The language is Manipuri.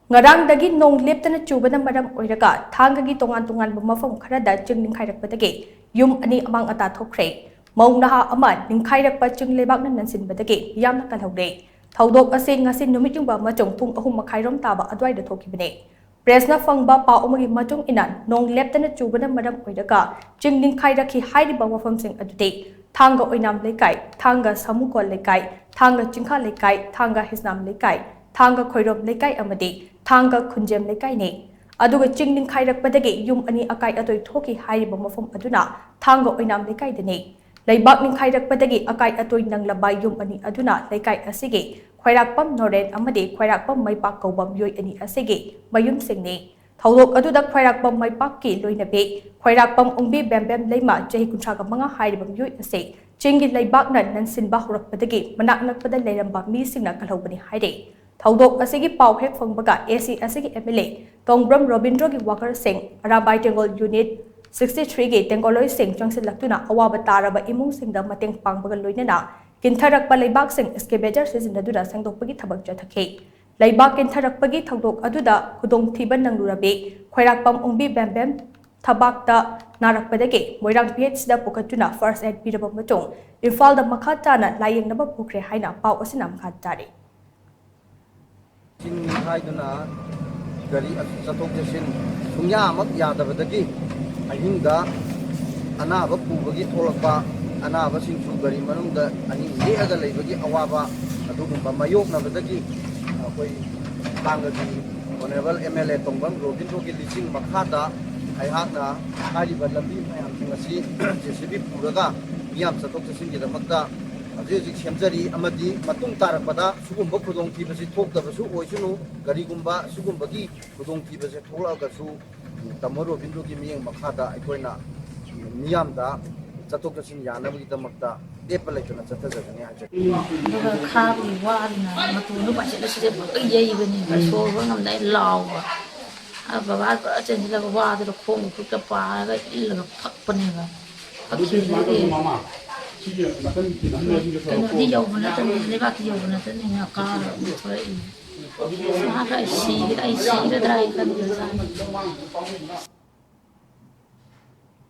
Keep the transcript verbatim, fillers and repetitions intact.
ꯉꯔꯥꯡꯗꯒꯤ ꯅꯣꯡ ꯂꯦꯞꯇꯅ ꯆꯨꯕꯅ ꯃꯔꯝ ꯑꯣꯏꯔꯒ ꯊꯥꯡꯒꯒꯤ ꯇꯣꯉꯥꯟ ꯇꯣꯉꯥꯟꯕ ꯃꯐꯝ ꯈꯔꯗ ꯆꯤꯡ ꯅꯤꯡꯈꯥꯏꯔꯛꯄꯗꯒꯤ ꯌꯨꯝ ꯑꯅꯤ ꯑꯃꯥꯡ ꯑꯇꯥ ꯊꯣꯛꯈ꯭ꯔꯦ꯫ ꯃꯧ ꯅꯍꯥ ꯑꯃ ꯅꯤꯡꯈꯥꯏꯔꯛꯄ ꯆꯤꯡ ꯂꯩꯕꯥꯛꯅ ꯅꯟꯁꯤꯟꯕꯗꯒꯤ ꯌꯥꯝꯅ ꯀꯜꯍꯧꯔꯦ꯫ ꯊꯧꯗꯣꯛ ꯑꯁꯤ ꯉꯁꯤ ꯅꯨꯃꯤꯠ ꯌꯨꯡꯕ ꯑꯃꯁꯨꯡ ꯄꯨꯡ ꯑꯍꯨꯝ ꯃꯈꯥꯏꯔꯣꯝ ꯇꯥꯕ ꯑꯗꯨꯋꯥꯏꯗ ꯊꯣꯛꯈꯤꯕꯅꯦ꯫ ꯄ꯭ꯔꯦꯁꯅ ꯐꯪꯕ ꯄꯥꯎ ꯑꯃꯒꯤ ꯃꯇꯨꯡ ꯏꯟꯅ, ꯅꯣꯡ ꯂꯦꯞꯇꯅ ꯆꯨꯕꯅ ꯃꯔꯝ ꯑꯣꯏꯔꯒ ꯆꯤꯡ ꯅꯤꯡꯈꯥꯏꯔꯛꯈꯤ ꯍꯥꯏꯔꯤꯕ ꯃꯐꯝꯁꯤꯡ ꯑꯗꯨꯗꯤ ꯊꯥꯡꯒ ꯑꯣꯏꯅꯥꯝ ꯂꯩꯀꯥꯏ, ꯊꯥꯡꯒ ꯁꯥꯃꯨꯀꯣꯜ ꯂꯩꯀꯥꯏ, ꯊꯥꯡꯒ ꯆꯤꯡꯈꯥ ꯂꯩꯀꯥꯏ, ꯊꯥꯡꯒ ꯍꯤꯁꯅꯥꯝ ꯂꯩꯀꯥꯏ, ꯊꯥꯡꯒ ꯈꯣꯏꯔꯣꯝ ꯂꯩꯀꯥꯏ ꯑꯃꯗꯤ ꯊꯥꯡꯒ ꯈꯨꯟꯖꯦꯝ ꯂꯩꯀꯥꯏꯅꯤ꯫ ꯑꯗꯨꯒ ꯆꯤꯡ ꯅꯤꯡꯈꯥꯏꯔꯛꯄꯗꯒꯤ ꯌꯨꯝ ꯑꯅꯤ ꯑꯀꯥꯏ ꯑꯇꯣꯏ ꯊꯣꯛꯈꯤ ꯍꯥꯏꯔꯤꯕ ꯃꯐꯝ ꯑꯗꯨꯅ ꯊꯥꯡꯒ ꯑꯣꯏꯅꯥꯝ ꯂꯩꯀꯥꯏꯗꯅꯤ꯫ ꯂꯩꯕꯥꯛ ꯅꯤꯡꯈꯥꯏꯔꯛꯄꯗꯒꯤ ꯑꯀꯥꯏ ꯑꯇꯣꯏ ꯅꯪꯂꯕ ꯌꯨꯝ ꯑꯅꯤ ꯑꯗꯨꯅ ꯂꯩꯀꯥꯏ ꯑꯁꯤꯒꯤ ꯈ꯭ꯋꯥꯏꯔꯥꯛꯄꯝ ꯅꯣꯔꯦꯟ ꯑꯃꯗꯤ ꯈ꯭ꯋꯥꯏꯔꯥꯛꯄꯝ ꯃꯩꯄꯥꯛ ꯀꯧꯕ ꯃꯤꯑꯣꯏ ꯑꯅꯤ ꯑꯁꯤꯒꯤ ꯃꯌꯨꯝꯁꯤꯡꯅꯤ꯫ ꯊꯧꯗꯣꯛ ꯑꯗꯨꯗ ꯈ꯭ꯋꯥꯏꯔꯥꯛꯄꯝ ꯃꯩꯄꯥꯛꯀꯤ ꯂꯣꯏꯅꯕꯤ ꯈ꯭ꯋꯥꯏꯔꯥꯛꯄꯝ ꯑꯣꯡꯕꯤ ꯕꯦꯝꯕꯦꯝ ꯂꯩꯃ, ꯆꯍꯤ ꯀꯨꯟꯊ꯭ꯔꯥ ꯃꯉꯥ ꯍꯥꯏꯔꯤꯕ ꯃꯤꯑꯣꯏ ꯑꯁꯤ ꯆꯤꯡꯒꯤ ꯂꯩꯕꯥꯛꯅ ꯅꯟꯁꯤꯟꯕ ꯍꯧꯔꯛꯄꯗꯒꯤ ꯃꯅꯥꯛ ꯅꯛꯄꯗ ꯂꯩꯔꯝꯕ ꯃꯤꯁꯤꯡꯅ ꯀꯜꯍꯧꯕꯅꯤ ꯍꯥꯏꯔꯤ꯫ ꯊꯧꯗꯣꯛ ꯑꯁꯤꯒꯤ ꯄꯥꯎ ꯍꯦꯛ ꯐꯪꯕꯒ, ꯑꯦ ꯁꯤ ꯑꯁꯤꯒꯤ ꯑꯦꯝ ꯑꯦꯜ ꯑꯦ ꯇꯣꯡꯕ꯭ꯔꯝ ꯔꯣꯕꯤꯟꯗ꯭ꯔꯣꯒꯤ ꯋꯥꯀꯔꯁꯤꯡ, ꯑꯔꯥꯕꯥꯏ ꯇꯦꯡꯒꯣꯜ ꯌꯨꯅꯤꯠ ꯁꯤꯛꯁꯇꯤ ꯊ꯭ꯔꯤꯒꯤ ꯇꯦꯡꯒꯣꯂꯣꯏꯁꯤꯡ ꯆꯪꯁꯤꯜꯂꯛꯇꯨꯅ ꯑꯋꯥꯕ ꯇꯥꯔꯕ ꯏꯃꯨꯡꯁꯤꯡꯗ ꯃꯇꯦꯡ ꯄꯥꯡꯕꯒ ꯂꯣꯏꯅꯅ ꯀꯤꯟꯊꯔꯛꯄ ꯂꯩꯕꯥꯛꯁꯤꯡ ꯑꯦꯛꯁꯀꯦꯚꯦꯇꯔ ꯁꯤꯖꯤꯟꯅꯗꯨꯅ ꯁꯦꯡꯗꯣꯛꯄꯒꯤ ꯊꯕꯛ ꯆꯠꯊꯈꯤ꯫ ꯂꯩꯕꯥꯛ ꯀꯤꯟꯊꯔꯛꯄꯒꯤ ꯊꯧꯗꯣꯛ ꯑꯗꯨꯗ ꯈꯨꯗꯣꯡꯊꯤꯕ ꯅꯪꯂꯨꯔꯕꯤ ꯈ꯭ꯋꯥꯏꯔꯥꯛꯄꯝ ꯑꯣꯡꯕꯤ ꯕꯦꯝꯕꯦꯝ ꯊꯕꯥꯛꯇ ꯅꯥꯔꯛꯄꯗꯒꯤ ꯃꯣꯏꯔꯥꯡ ꯄꯤ ꯑꯩꯆ ꯁꯤꯗ ꯄꯨꯈꯠꯇꯨꯅ ꯐꯥꯔꯁ ꯑꯦꯗ ꯄꯤꯔꯕ ꯃꯇꯨꯡ ꯏꯝꯐꯥꯜꯗ ꯃꯈꯥ ꯇꯥꯅ ꯂꯥꯌꯦꯡꯅꯕ ꯄꯨꯈ꯭ꯔꯦ ꯍꯥꯏꯅ ꯄꯥꯎ ꯑꯁꯤꯅ ꯃꯈꯥ ꯇꯥꯔꯤ꯫ ꯆꯤꯡ ꯅꯤꯡꯈꯥꯏꯗꯨꯅ ꯒꯥꯔꯤ ꯆꯠꯊꯣꯛ ꯆꯠꯁꯤꯟ ꯁꯨꯡꯌꯥꯃꯛ ꯌꯥꯗꯕꯗꯒꯤ ꯑꯍꯤꯡꯗ ꯑꯅꯥꯕ ꯄꯨꯕꯒꯤ ꯊꯣꯛꯂꯛꯄ, ꯑꯅꯥꯕꯁꯤꯡꯁꯨ ꯒꯥꯔꯤ ꯃꯅꯨꯡꯗ ꯑꯍꯤꯡ ꯂꯦꯛꯑꯒ ꯂꯩꯕꯒꯤ ꯑꯋꯥꯕ ꯑꯗꯨꯒꯨꯝꯕ ꯃꯥꯌꯣꯛꯅꯕꯗꯒꯤ ꯑꯩꯈꯣꯏ ꯊꯥꯡꯒꯒꯤ honourable M L A Tongbram ꯔꯣꯕꯤꯟꯗ꯭ꯔꯣꯒꯤ ꯂꯤꯆꯤꯡ ꯃꯈꯥꯗ ꯑꯩꯍꯥꯛꯅ ꯍꯥꯏꯔꯤꯕ ꯂꯝꯕꯤ ꯃꯌꯥꯝꯁꯤꯡ ꯑꯁꯤ ꯖꯦ ꯁꯤ ꯕꯤ ꯄꯨꯔꯒ ꯃꯤꯌꯥꯝ ꯆꯠꯊꯣꯛ ꯆꯠꯁꯤꯟꯒꯤꯗꯃꯛꯇ ꯍꯧꯖꯤꯛ ꯍꯧꯖꯤꯛ ꯁꯦꯝꯖꯔꯤ, ꯑꯃꯗꯤ ꯃꯇꯨꯡ ꯇꯥꯔꯛꯄꯗ ꯁꯤꯒꯨꯝꯕ ꯈꯨꯗꯣꯡꯊꯤꯕꯁꯤ ꯊꯣꯛꯇꯕꯁꯨ ꯑꯣꯏꯁꯅꯨ꯫ ꯀꯔꯤꯒꯨꯝꯕ ꯁꯤꯒꯨꯝꯕꯒꯤ ꯈꯨꯗꯣꯡꯊꯤꯕꯁꯦ ꯊꯣꯛꯂꯛꯑꯒꯁꯨ ꯇꯥꯃꯣ ꯔꯣꯕꯤꯟꯗ꯭ꯔꯣꯒꯤ ꯃꯤꯠꯌꯦꯡ ꯃꯈꯥꯗ ꯑꯩꯈꯣꯏꯅ ꯃꯤꯌꯥꯝꯗ ꯆꯠꯊꯣꯛ ꯆꯠꯁꯤꯟ ꯌꯥꯅꯕꯒꯤꯗꯃꯛꯇ ꯂꯦꯞꯄ ꯂꯩꯇꯅ ꯆꯠꯊꯖꯒꯅꯤ ꯍꯥꯏꯖꯒꯦ꯫ ꯑꯗꯨꯒ ꯈꯥꯕꯒꯤ ꯋꯥꯗꯨꯅ ꯃꯇꯣꯟꯗꯣ ꯄꯥꯏꯁꯤꯜꯂ ꯁꯤꯗ ꯄꯪꯌꯩ ꯌꯩꯕꯅꯦꯕ, ꯁꯣꯔ ꯍꯣꯟ ꯉꯝꯗꯥꯏ ꯂꯥꯎꯕ꯫ ꯑꯗ ꯕꯕꯥ ꯄꯨꯔꯥ ꯆꯦꯟꯁꯤꯜꯂꯒ ꯋꯥꯗꯨꯗ ꯈꯣꯡꯒ ꯈꯨꯠꯀ ꯄꯥꯔꯒ ꯏꯜꯂꯒ ꯐꯛꯄꯅꯦꯕ꯫ ꯐꯛꯈꯤꯕꯗꯒꯤ ꯀꯩꯅꯣꯗꯤ ꯌꯧꯕ ꯅꯠꯇꯕꯅꯤꯅ, ꯂꯩꯕꯥꯛꯇꯤ ꯌꯧꯕ ꯅꯠꯇꯕꯅꯤꯅ ꯀꯥꯔꯒ ꯑꯃꯨꯛ ꯊꯣꯔꯛꯏꯅꯦ꯫ ꯃꯍꯥꯛꯀ ꯑꯩ ꯁꯤꯒꯗ꯭ꯔꯥ, ꯑꯩ ꯁꯤꯒꯗ꯭ꯔꯥ ꯍꯥꯏꯅ ꯈꯟꯕꯖꯥꯠꯅꯤ꯫